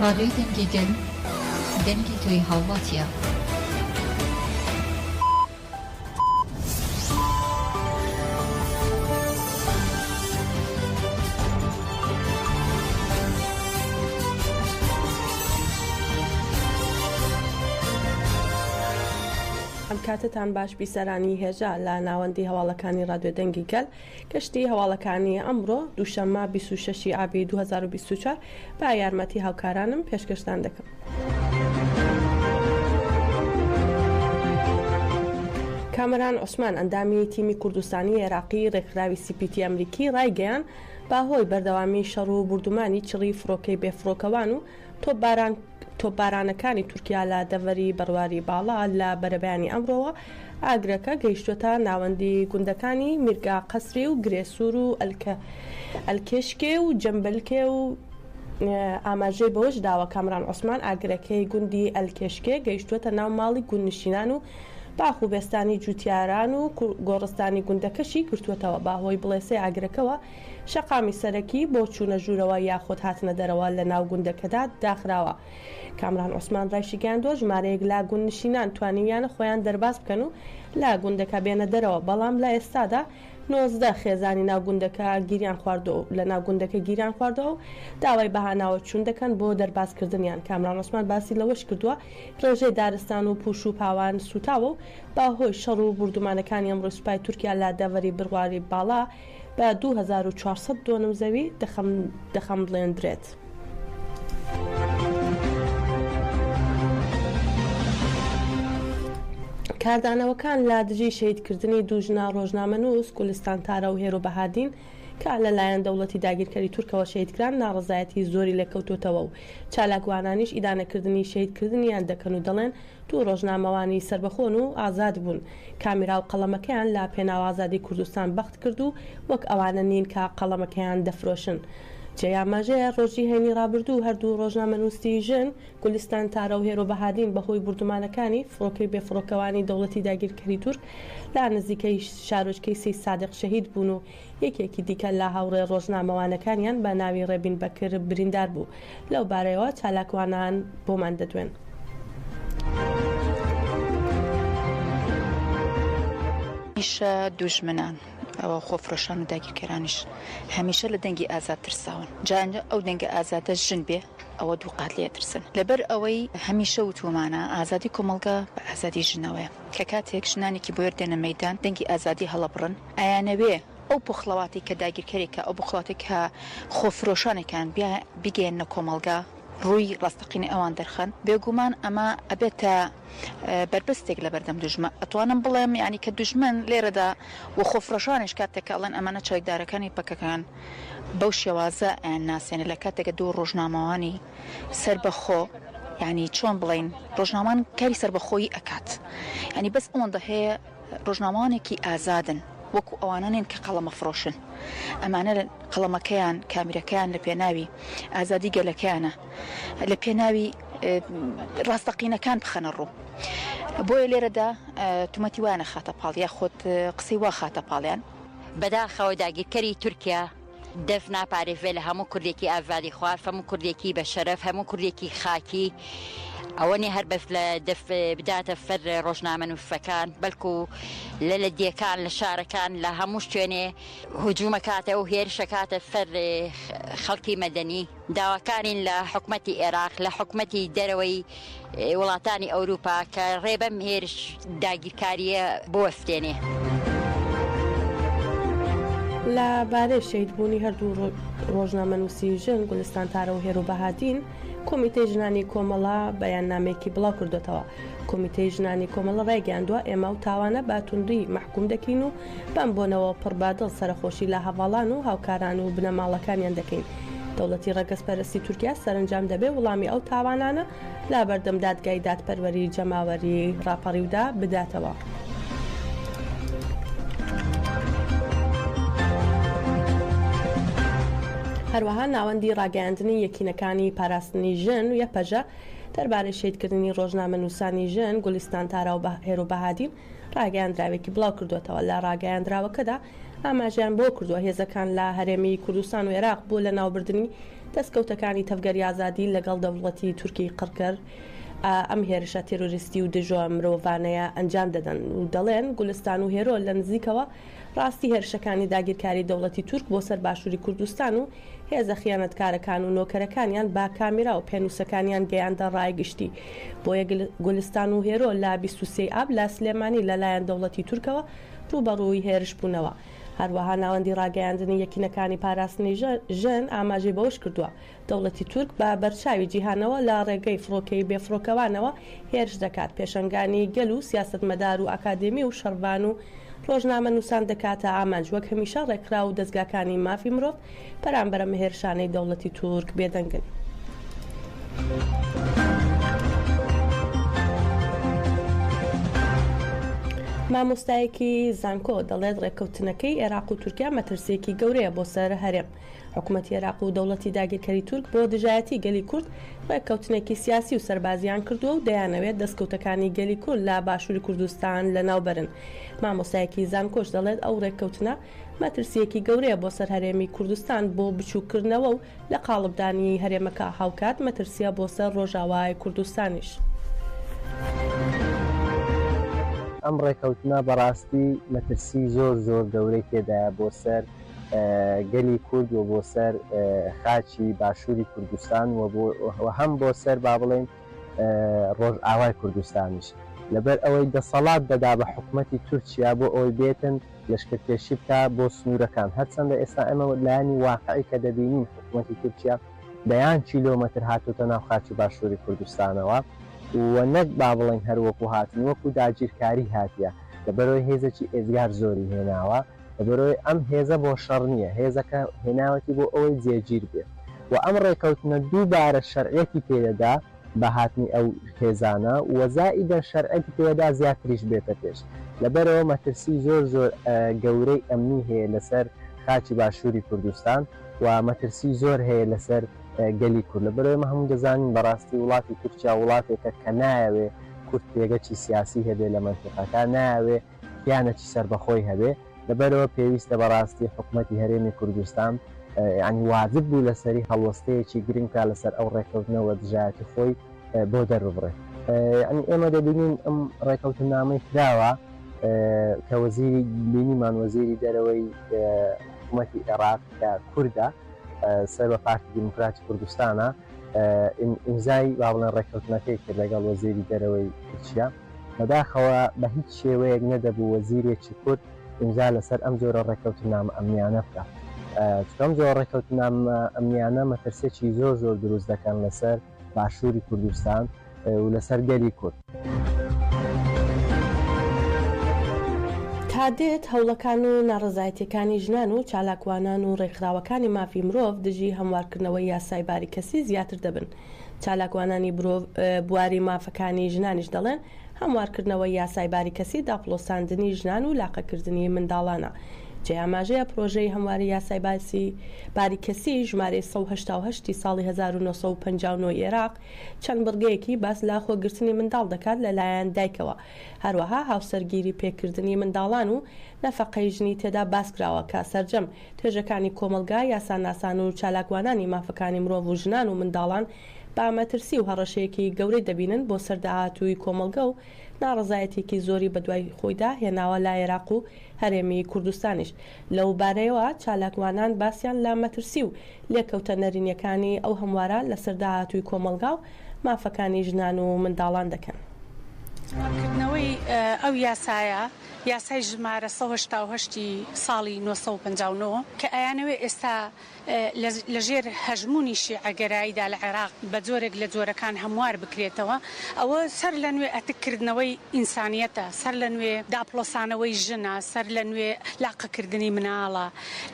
ڕادیۆی دەنگی گەل، دەنگی تۆی هاوڵاتیە. ئەم کاتەتان باش بیسەرانی هێژا لە ناوەندی هەواڵەکانی ڕادیۆ دەنگی گەل گەشتی هەواڵەکانی ئەمڕۆ دووشەممە 26 ی ئابی 2024 بە یارمەتی هاوکارانم پێشکەشتان دەکەم. کامەران عوسمان ئەندامی تیمی کوردستانی عێراقی ڕێکخراوی سی پی تی ئەمریکی ڕایگەیاند بەهۆی بەردەوامی شەڕ و بوردومانی چڕی فڕۆکەی بێفڕۆکەوان و تۆپباران تۆپبارانەکانی تورکیا لە دەڤەری بەرواری باڵا لە بەرەبەیانی ئەمڕۆوە ئاگرەکە گەیشتووەتە ناوەندی گوندەکانی میرگا قەسری و گرێ سوور و ئەلکێشکێ و جەمبلکێ و ئاماژەی بەوەش داوە، کامران عوسمان ئاگرەکەی گوندی ئەلکێشکێ گەیشتووەتە ناو ماڵی گوندنشینان و باخ و بێستانی جووتیاران و گۆڕستانی گوندەکەشی گرتووەتەوە، بەهۆی بڵێسەی ئاگرەکەوە شەقامی سەرەکی بۆ چوونە ژوورەوە یاخود هاتنە دەرەوە لە ناو گوندەکەدا داخراوە. کامران عوسمان ڕایشیگەیاندووە، ژمارەیەک لە گوندنشینان توانیویانە خۆیان دەرباز بکەن و لە گوندەکە بێنە دەرەوە، بەڵام لە ئێستادا 19 خێزانی ناو گوندەکە گیریان خواردووە و لە ناو گوندەکە گیریان خواردووە و داوای بەهاناوە چوون دەکەن بۆ دەربازکردنیان. کامران عوسمان باسی لەوەش کردووە، ڕێژەی دارستان و پوش و پاوان سووتاوە و بەهۆی شەڕ و بوردومانەکانی ئەمڕۆی سوپای تورکیا لە دەڤەری بڕواری باڵا بە 2400 دۆنم زەوی دەخەمڵێندرێت. کاردانەوەکان لە دژی شەهیدکردنی دوو ژنە ڕۆژنامەنووس گولستان تارا و هێرۆ بەهادین کە لەلایەن دەوڵەتی داگیرکەری تورکەوە شەهیدکران ناڕەزایەتی زۆری لێکەوتۆتەوە و چالاکوانانیش ئیدانەکردنی شەهیدکردنیان دەکەن و دەڵێن دوو ڕۆژنامەوانی سەربەخۆن و ئازاد بوون، کامیرا و قەڵەمەکەیان لە پێناو ئازادی کوردستان بەخت کرد و وەک ئەوانە نین کە قەڵەمەکەیان دەفرۆشن. جێی ئاماژەیە ڕۆژی هەینی ڕابردوو هەردوو ڕۆژنامەنووسی ژن گولستان تارا و هێرۆ بەهادین بەهۆی بوردومانەکانی فڕۆکەی بێفڕۆکەوانی دەوڵەتی داگیرکەری تورک لە نزیکەی شارۆچکەی سەیدسادق شەهید بوون و یەکێکی دیکە لە هاوڕێ ڕۆژنامەوانەکانیان بە ناوی ڕێبین بەکر بریندار بوو. لەو بارەیەوە چالاکوانان بۆمان دەدوێن. هەمیشە دوژمنان ئەوە خۆفرۆشان و داگیرکەرانیش هەمیشە لە دەنگی ئازاد ترساون جا ئەو دەنگە ئازادە ژن بێ ئەوە دوو قات لێ ئەترسن لەبەر ئەوەی هەمیشە وتومانە ئازادی کۆمەڵگا بە ئازادی ژنەوەیە کە کاتێک ژنانێکی بوێر دێنە مەیدان دەنگی ئازادی هەڵەبڕن ئەیانەوێ ئەو پۆخڵەواتەی کە داگیرکەرێکە، ئەو بۆخڵاتەی کە خۆفرۆشانێکان بیگەیەننە کۆمەڵگا، ڕووی ڕاستەقینەی ئەوان دەرخەن، بێگومان ئەمە ئەبێتە بەربەستێک لەبەردەم دوژمن. ئەتوانم بڵێم یانی کە دوژمن لێرەدا و خۆفرۆشانیش کاتێک کە ئەڵێن ئەمانە چەکدارەکانی پەکەکەن بەو شێوازە ئەیان ناسێنێ لە کاتێکە دوو ڕۆژنامەوانی سەربەخۆ یانی چۆن بڵێین ڕۆژنامان کاری سەربەخۆیی ئەکات یانی بەس ئەوەندە هەیە ڕۆژنامەوانێکی ئازادن وەکو ئەوانە نین کە قەڵەمەفڕۆشن ئەمانە قەڵەمەکەیان کامیرەکەیان لە پێناوی ئازادی گەلەکەیانە لە پێناوی ڕاستەقینەکان بخەنە ڕوو بۆیە لێرەدا تومەتی وایان خاتە پاڵ یاخود قسەی وا خاتە پاڵیان. بەداخەوە داگیرکەری تورکیا دەست ناپارێزێ لە هەموو کوردێکی ئازادیخواز، هەموو کوردێکی بە شەرەف، هەموو کوردێکی خاکی، ئەوە نیە هەر بەس لە دەست بداتە سەر ڕۆژنامەنووسەکان، بەلکو لە لە دێکان، لە شارەکان، لە هەموو شوێنێ هجوومەکاتە و هێرشەکاتە سەر خەڵکی مەدەنی. داواکارین لە حکومەتی ئێراق، لە حکومەتی دەرەوەی وڵاتانی ئەوروپا کە ڕێ بەم هێرش داگیرکارییە بوەستێنێ. لە بارەی شەهیدبوونی هەردوو ڕۆژنامەنووسی ژن گولستان تارە و هێرۆ بەهادین، کۆمیتەی ژنانی کۆمەڵە بەیاننامەیەکی بڵاو کردۆتەوە. کۆمیتەی ژنانی کۆمەڵە ڕایگەیاندووە، ئێمە ئەو تاوانە بە توندی مەحکوم دەکەین و بەم بۆنەوە پڕ بە دڵ سەرەخۆشی لە هەڤاڵان و هاوکاران و بنەماڵەکانیان دەکەین. دەوڵەتی ڕەگەزپەرستی تورکیا سەرەنجام دەبێ وڵامی ئەو تاوانانە لە بەردەم دادگای دادپەروەری جەماوەری ڕاپەڕیودا بداتەوە. هەروەها ناوەندی ڕاگەیاندنی یەکینەکانی پاراستنی ژن، یەپەژە، دەربارەی شەهیدکردنی ڕۆژنامەنووسانی ژن گولیستان تارا و هێرۆ بەهادین ڕاگەیاندراوێکی بڵاوکردووەتەوە، لە ڕاگەیاندراوەکەدا ئاماژەیان بەوە کردووە، هێزەکان لە هەرێمی کوردستان و عێراق بۆ لەناوبردنی دەستکەوتەکانی تەڤگەری ئازادی لەگەڵ دەوڵەتی تورکی قڕکەر ئەم هێرشە تێرۆریستی و دژە مرۆڤانەیە ئەنجام دەدەن و دەڵێن گولستان و هێرۆ لە نزیکەوە ڕاستی هێرشەکانی داگیرکاری دەوڵەتی تورک بۆ سەر باشوری کوردستان و هێزە خیانەتکارەکان و نۆکەرەکانیان بە کامیرا و پێنووسەکانیان گەیاندە ڕای گشتی. بۆیە گولستان و هێرۆ لە 23 ئاب لە سلێمانی لە لایەن دەوڵەتی تورکەوە ڕووبەڕووی هێرش بوونەوە. هەروەها ناوەندی ڕاگەیاندنی یەکینەکانی پاراستنی ژن ئاماژەی بەوەشکردووە، دەوڵەتی تورک بە بەرچاوی جیهانەوە لە ڕێگەی فڕۆکەی بێفڕۆکەوانەوە هێرش دەکات، پێشەنگانی گەل و سیاسەتمەدار و ئاکادێمی و شەڕڤان و ڕۆژنامەنووسان دەکاتە ئامانج، وەک هەمیشە ڕێکخراو و دەزگاکانی مافی مرۆڤ بەرامبەر ئەم هێرشانەی دەوڵەتی تورک بێدەنگن. مامۆستایەکی زانکۆ دەڵێت ڕێککەوتنەکەی عێراق و تورکیا مەترسییەکی گەورەیە بۆ سەر هەرێم. حکومەتی عێراق و دەوڵەتی داگیرکەری تورک بۆ دژایەتی گەلی کورد ڕێککەوتنێکی سیاسی و سەربازیان کردووە و دەیانەوێت دەستکەوتەکانی گەلی کورد لە باشووری کوردستان لەناوبەرن. مامۆستایەکی زانکۆش دەڵێت ئەو ڕێککەوتنە مەترسییەکی گەورەیە بۆ سەر هەرێمی کوردستان بۆ بچووککردنەوە و لە قاڵبدانی هەرێمەکە، هاوکات مەترسییە بۆ سەر ڕۆژاوای کوردستانیش. ئەم ڕێکەوتنە بەڕاستی مەترسی زۆر زۆر گەورەی تێدایە بۆ سەر گەلی کورد و بۆ سەر خاکی باشووری کوردستان و هەم بۆ سەر با بڵێین ڕۆژئاوای کوردستانیش لەبەر ئەوەی دەسەڵات دەدا بە حکومەتی تورکیا بۆ ئەوەی بێتن لەشکرکێشی بکا بۆ سنوورەکان هەرچەندە ئێستا ئێمە لایەنی واقعی کە دەبینین حکومەتی تورکیا دەیان کیلۆمەتر هاتۆتە ناو خاکی باشووری کوردستانەوە و نەک با بڵێین هەر وەکو هاتن وەکو داگیرکاری هاتیە لەبەرئەوەی هێزێکی ئێجگار زۆری هێناوە لەبەرئەوەی ئەم هێزە بۆ شەڕ نییە، هێزەکە هێناوەتی بۆ ئەوەی جێگیر بێ و ئەم ڕێکەوتنە دووبارە شەرعیەتی پێدەدا بە هاتنی ئەو هێزانە و زائیدەن شەرعیەتی پێدەدا زیاتریش بێتە پێش. لەبەرئەوە مەترسی زۆر زۆر گەورەی ئەمنی هەیە لەسەر خاکی باشووری کوردستان و مەترسی زۆر هەیە لەسەر گەلی کورد. لەبەرئەوەی ئێمە هەموو دەزانین بەڕاستی وڵاتی تورکیا وڵاتێکە کە نایەوێ کورد پێگەکی سیاسی هەبێ لە مەنتیقەکە، نایەوێ کیانەکی سەربەخۆی هەبێ لەبەرئەوە پێویستە بەڕاستی حکومەتی هەرێمی کوردستان یانی واجب بوو لەسەری هەڵوەستەیەکی گرنگ بکا لەسەر ئەو ڕێککەوتنە وە دژایەتی خۆی بۆ دەرببڕێ یانی ئێمە دەبینین ئەم ڕێکەوتنامەی کراوە کە وەزیری بینیمان وەزیری دەرەوەی حکومەتی عێراق کە کوردە سەر بە پارتی دیموکراتی کوردستانە ئیمزای با بڵێن ڕێککەوتنەکەی کرد لەگەڵ وەزیری دەرەوەی تورکیا بەداخەوە بە هیچ شێوەیەک نەدەبوو وەزیرێکی کورد ئیمزا لەسەر ئەم جۆرە ڕێککەوتننامە ئەمنیانە بکا. چونکە ئەم جۆرە ڕێککەوتننامە ئەمنیانە مەترسیەکی زۆر زۆر دروست دەکەن لەسەر باشووری کوردستان و لەسەر گەلی کورد. تا دێت هەوڵەکان و ناڕەزایەتیەکانی ژنان و چالاکوانان و ڕێکخراوەکانی مافی مرۆڤ دژی هەموارکردنەوەی یاسای باری کەسی زیاتر دەبن. چالاکوانانی بواری مافەکانی ژنانیش دەڵێن، هەموارکردنەوەی یاسای باری کەسی داپڵۆساندنی ژنان و لاقەکردنی منداڵانە. جێی ئاماژەیە پرۆژەی هەمواری یاسای باری کەسی ژمارەی 188 ی ساڵی 1959 ی عێراق چەند بڕگەیەکی باس لە خۆگرتنی منداڵ دەکات لەلایەن دایکەوە هەروەها هاوسەرگیری پێکردنی منداڵان و نەفەقەی ژنی تێدا باسکراوە کە سەرجەم توێژەکانی کۆمەڵگا، یاساناسان و چالاکوانانی مافەکانی مرۆڤ و ژنان و منداڵان بە مەترسی و هەڕەشەیەکی گەورەی دەبینن بۆ سەر داهاتووی کۆمەڵگە و ناڕەزایەتیەکی زۆری بەدوای خۆیدا هێناوە لە عێراق و هەرێمی کوردستانیش. لەو بارەیەوە چالاکوانان باسیان لە مەترسی و لێکەوتە نەرێنیەکانی ئەو هەموارە لەسەر داهاتووی کۆمەڵگا و مافەکانی ژنان و منداڵان دەکەن. کردنەوەی ئەو یاسایە یاسای ژمارە 188 ی ساڵی 959 کە ئەیانەوێ ئێستا لە ژێر هەژموونی شیعەگەراییدا لە عێراق بە جۆرێک لە جۆرەکان هەموار بکرێتەوە، ئەوە سەر لە نوێ ئەتک کردنەوەی ئینسانیەتە، سەر لە نوێ داپڵۆسانەوەی ژنە، سەر لە نوێ لاقەکردنی مناڵە،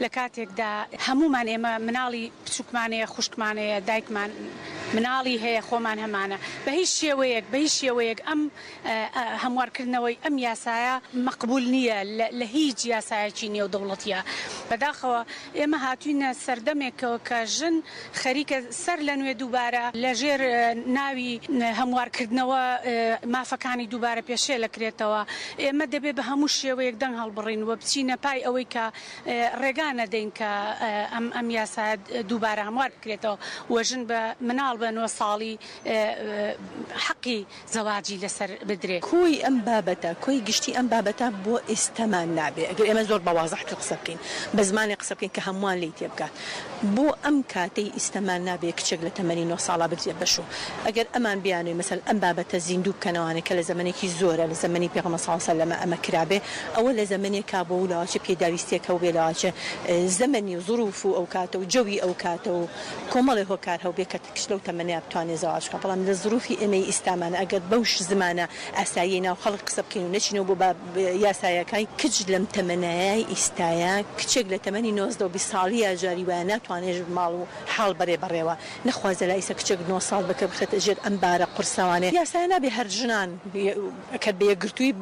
لە کاتێکدا هەموومان ئێمە مناڵی بچووکمان هەیە، خوشکمان هەیە، دایکمان مناڵی هەیە، خۆمان هەمانە، بە هیچ شێوەیەک بە هیچ شێوەیەک ئەم هەموار. هەموارکردنەوەی ئەم یاسایە مەقبول نییە لە هیچ یاسایەکی نێودەوڵەتیە. بەداخەوە ئێمە هاتوینە سەردەمێکەوە کە ژن خەریکە سەر لە نوێ دووبارە لە ژێر ناوی هەموارکردنەوە مافەکانی دووبارە پێشێل ئەکرێتەوە. ئێمە دەبێ بە هەموو شێوەیەک دەنگ هەڵبڕین و بچینە پای ئەوەی کە ڕێگا نەدەین کە ئەم ئەم یاسایە دووبارە هەموار بکرێتەوە و ژن بە مناڵ بە نۆ ساڵی حەقی زەواجی لەسەر بدرێ. کۆی ئەم بابەتە، کۆی گشتی ئەم بابەتە بۆ ئێستەمان نابێ ئەگەر ئێمە زۆر بە وازحتر قسە بکەین، بە زمانێک قسە بکەین کە هەمووان لێی تێبگات. بۆ ئەم کاتەی ئیستەمان نابێ کچێک لە تەمەنی نۆ ساڵا بدرێ بە شوو. ئەگەر ئەمان بیانەوێ مەسەلەن ئەم بابەتە زیندوو بکەنەوانێ کە لە زەمەنێکی زۆرە لە زەمەنی پێغەمبەر صلی اللە علیە وسلم ئەمە کرابێ ئەوە لە زەمەنێکا بووە و لەواچێ پێداویستیەک هەبووبێ لەواچێ زەمەنی و زروف و ئەو کاتە و جەوی ئەو کاتە و کۆمەڵێ هۆکار هەبووبێ کە کچ لەو تەمەنەیا بتوانێ زەواج بکا بەڵام لە زروفی ئێمەی ئیستامانە ئەگەر بەو زمانە ئاساییەی ناو خەڵک قسە بکەین و نەچینەوە بۆ یاسایەکای کچ لەم تەمەنایای ئیستایا کچێک لە تەمەنی 19 و 20 ساڵیا جاری وایە ناتوانێ ماڵ و حاڵ بەرێ بەڕێوە نەخوازەلا ئیستا کچێک نۆ ساڵ بکە بخرێتە ژێر ئەم بارە قورسەوانێ یاسایە نابێ هەر ژنان ئەکەر بە یەکگرتووی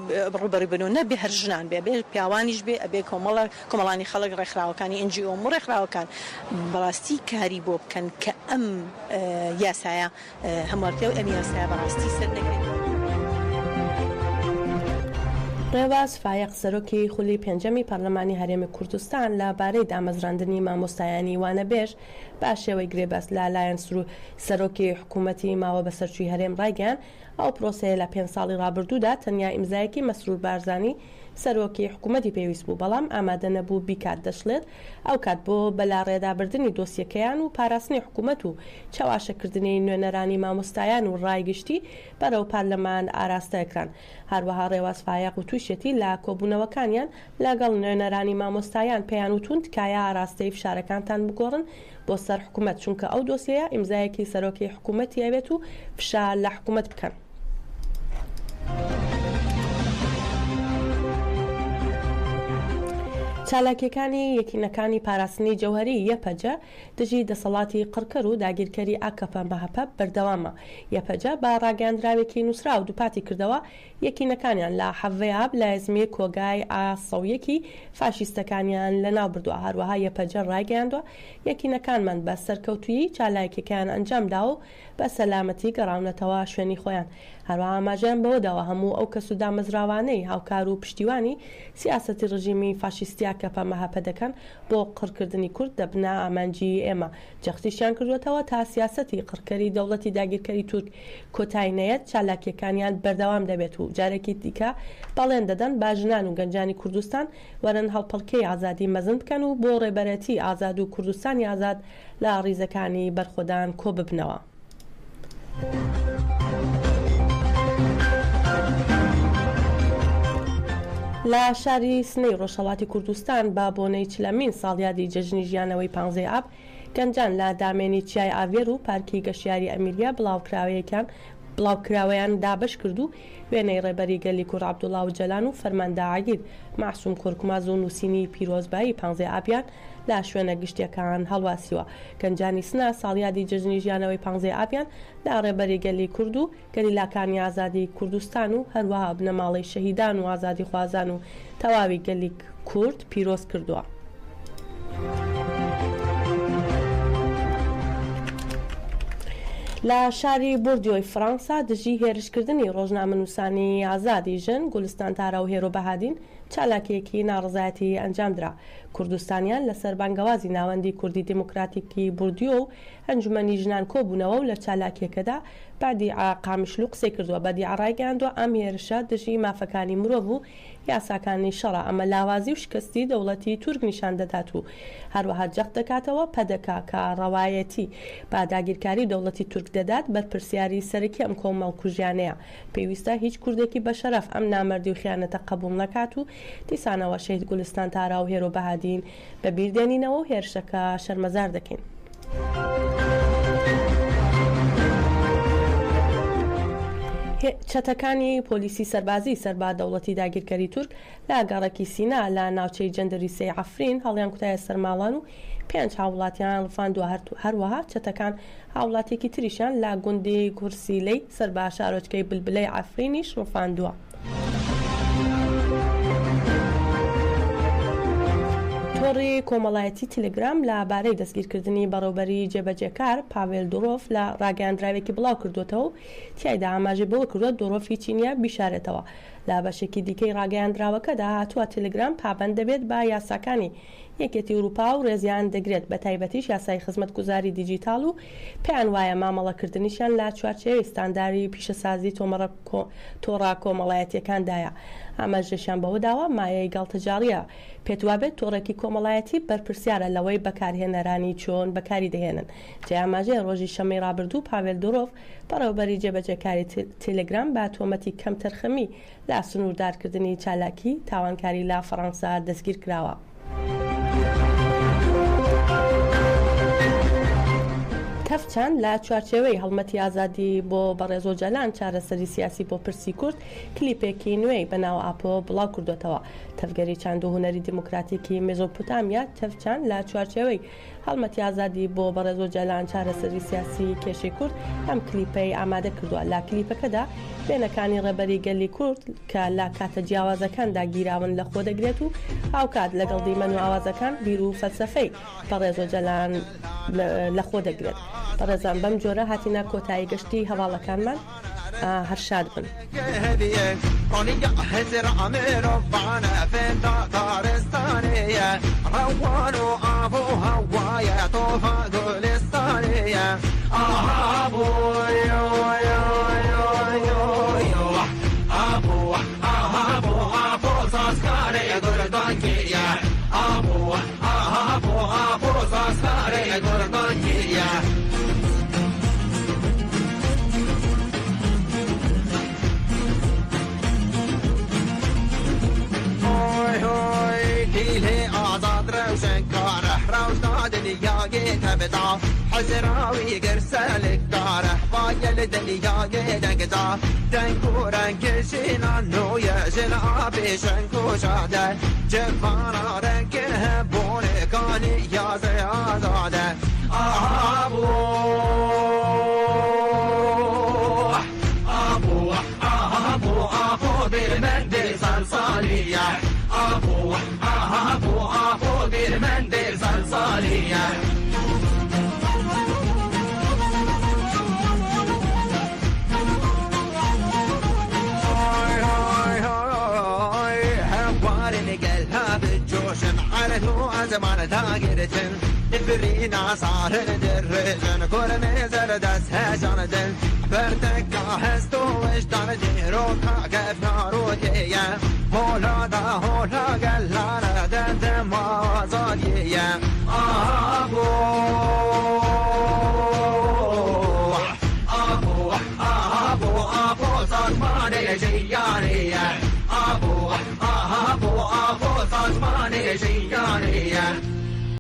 ڕووبەڕووی بنەوە نابێ هەر ژنان بێ ئەبێ پیاوانیش بێ ئەبێ کۆمەڵە کۆمەڵانی خەڵک ڕێکخراوەکانی ئێن جی ئۆ هەموو ڕێکخراوەکان بەڕاستی کاری بۆ بکەن کە ئەم یاسایە هەموار بکرێ و ئەم یاسایە بەڕاستی سەر نەگرێت. ڕێواز فایەق سەرۆکی خولی پێنجەمی پەرلەمانی هەرێمی کوردستان لە بارەی دامەزراندنی مامۆستایانی وانەبێژ بە شێوەی گرێبەست لە لایەن سەرۆکی حکوومەتی ماوە بەسەرچووی هەرێم ڕایگەیاند، ئەو پرۆسەیە لە پێنج ساڵی ڕابردوودا تەنیا ئیمزایەکی مەسرور بارزانی سەرۆکی حکوومەتی پێویست بوو، بەڵام ئامادە نەبوو بیکات، دەشڵێت، ئەوکات بۆ بەلاڕێدابردنی دۆسیەکەیان و پاراستنی حکوومەت و چەواشەکردنی نوێنەرانی مامۆستایان و ڕای گشتی بەرەو پارلەمان ئاراستەکران. هەروەها ڕێواز فایەق وتووشیەتی لە کۆبوونەوەکانیان لەگەڵ نوێنەرانی مامۆستایان پێیان وتوون تکایە ئاراستەی فشارەکانتان بگۆڕن بۆ سەر حکومەت چونکە ئەو دۆسیەیە ئیمزایەکی سەرۆکی حکومەتی ئەوێت و فشار لە حکومەت بکەن. چالاکیەکانی یەکینەکانی پاراستنی جەوهەری، یەپەجە، دژی دەسەڵاتی قڕکەر و داگیرکەری ئاکەپە مەهەپە بەردەوامە. یەپەجە بە ڕاگەیاندراوێکی نووسراو دووپاتی کردەوە، یەکینەکانیان لە حەڤەی ئاب لە ئزمیر کۆگای ئا 101 ی فاشیستەکانیان لەناوبردووە. هەروەها یەپەجە ڕایگەیاندووە، یەکینەکانمان بە سەرکەوتوویی چالاکیەکەیان ئەنجامداوە و بە سەلامەتی گەڕاونەتەوە شوێنی خۆیان. هەروەها ئاماژەیان بەوە داوە هەموو ئەو کەس و دامەزراوانەی هاوکار و پشتیوانی سیاسەتی ڕژیمی فاشیستی ئاکەپە مەهەپە دەکەن بۆ قڕکردنی کورد دەبنە ئامانجی ئێمە. جەختیشیان کردووەتەوە تا سیاسەتی قڕکەری دەوڵەتی داگیرکەری تورک کۆتایی نەیەت چالاکییەکانیان بەردەوام دەبێت و جارێکی دیکە بەڵێن دەدەن با ژنان و گەنجانی کوردستان وەرن هەڵپەڕکێی ئازادی مەزن بکەن و بۆ ڕێبەرێتی ئازاد و کوردستانی ئازاد لە ڕیزەکانی بەرخۆدان کۆببنەوە. لە شاری سنەی ڕۆژهەڵاتی کوردستان بە بۆنەی چلەمین ساڵیادی جەژنی ژیانەوەی پانزەی ئاب، گەنجان لە دامێنی چیای ئاڤێر و پارکی گەشتیاری ئەمیریە بڵاوکراوەیەکیان بڵاوکراوەیان دابەش کرد و وێنەی ڕێبەری گەلی کورد عەبدوڵا ئۆجەلان و فەرماندە عەگید مەعسوم کۆرکماز و نووسینی پیرۆزبایی پانزەی ئابیان لە شوێنە گشتییەکان هەڵواسیوە. گەنجانی سنە ساڵیادی جەژنی ژیانەوەی پانزەی ئابیان لە ڕێبەری گەلی کورد و گەریلاکانی ئازادیی کوردستان و هەروەها بنەماڵەی شەهیدان و ئازادیخوازان و تەواوی گەلی کورد پیرۆز کردووە. لە شاری بۆردیۆی فڕانسا دژی هێرشکردنی ڕۆژنامەنووسانی ئازادی ژن گولستان تارا و هێرۆ بەهادین چالاکییەکی ناڕەزایەتی ئەنجامدرا. کوردستانیان لەسەر بانگەوازی ناوەندی کوردی دیموکراتیکی بوردیۆ و ئەنجومەنی ژنان کۆبوونەوە و لە چالاکییەکەدا بەدیعە قامیشلو قسەی کردووە. بەدیعە ڕایگەیاندووە، ئەم هێرشە دژی مافەکانی مرۆڤ و یاساکانی شەڕە، ئەمە لاوازی و شکستی دەوڵەتی تورک نیشان دەدات و هەروەها جەخت دەکاتەوە، پەدەکە کە ڕەوایەتی بە داگیرکاری دەوڵەتی تورک دەدات، بەرپرسیاری سەرەکی ئەم کۆمەڵکوژیانەیە. پێویستە هیچ کوردێکی بەشەرەف ئەم نامەردی و خیانەتە قەبوڵ نەکات و دیسانەوە شەهید گولستان تارا و هێرۆ بەهادین بە بیر دێنینەوە و هێرشەکە شەرمەزار دەکەین. چەتەکانی پۆلیسی سەربازی سەر بە دەوڵەتی داگیرکەری تورک لە گەڕەکی سینا لە ناوچەی جەندەریسەی عەفرین هەڵیانکوتایە سەر ماڵان و پێنج هاووڵاتیان ڕفاندووە، هەروەها چەتەکان هاووڵاتییەکی تریشیان لە گوندی کورسیلەی سەر بە شارۆچکەی بلبلەی عەفرینیش ڕفاندووە. تۆڕی کۆمەڵایەتی تیلێگرام لە بارەی دەستگیرکردنی بەڕێوبەری جێبەجێکار پاڤێل دورۆف لە ڕاگەیاندراوێکی بڵاوکردووەتەوە و تیایدا ئاماژەی بەوە کردووە دورۆف هیچی نییە بیشارێتەوە. لە بەشێکی دیکەی ڕاگەیاندراوەکەدا هاتووە تێلگرام پابەند دەبێت بە یاساکانی یەکێتی ئوروپا و ڕێزیان دەگرێت بەتایبەتیش یاسای خزمەتگوزاری دیجیتاڵ و پێیان وایە مامەڵەکردنیشیان لە چوارچێوەی ستانداری پیشەسازی تۆڕە کۆمەڵایەتییەکاندایە. ئاماژەشیان بەوە داوە مایەی گاڵتەجاڕییە پێت وابێت تۆڕێکی کۆمەڵایەتی بەرپرسیارە لەوەی بەکارهێنەرانی چۆن بەکاری دەهێنن. جێی ئاماژەیە ڕۆژی شەممەی ڕابردوو پاڤێل دورۆڤ بەڕێوەبەری جێبەجێکاری تێلێگرام بە تۆمەتی کەمتەرخەمی لە سنووردارکردنی چالاکی تاوانکاری لە فەڕەنسا دەستگیرکراوە. تەڤ-چاند لە چوارچێوەی هەڵمەتی ئازادی بۆ بەڕێز ئۆجالان چارەسەری سیاسی بۆ پرسی کورد کلیپێکی نوێی بە ناو ئاپۆ بڵاوکردۆتەوە. تەڤگەری چاند و هونەری دیموکراتیکی مێزۆپوتامیا، تەڤ-چاند، لە چوارچێوەی هەڵمەتی ئازادی بۆ بەڕێز ئۆجالان چارەسەری سیاسی کێشەی کورد ئەم کلیپەی ئامادە کردووە. لە کلیپەکەدا وێنەکانی ڕێبەری گەلی کورد کە لە کاتە جیاوازەکاندا گیراون لەخۆدەگرێت و هاوکات لەگەڵ دیمەن و ئاوازەکان بیر و فەلسەفەی بەڕێز ئۆجالان لەخۆدەگرێت. بەڕێزان بەم جۆرە هاتینە کۆتایی گەشتی هەواڵەکانمان. هەر شاد بن.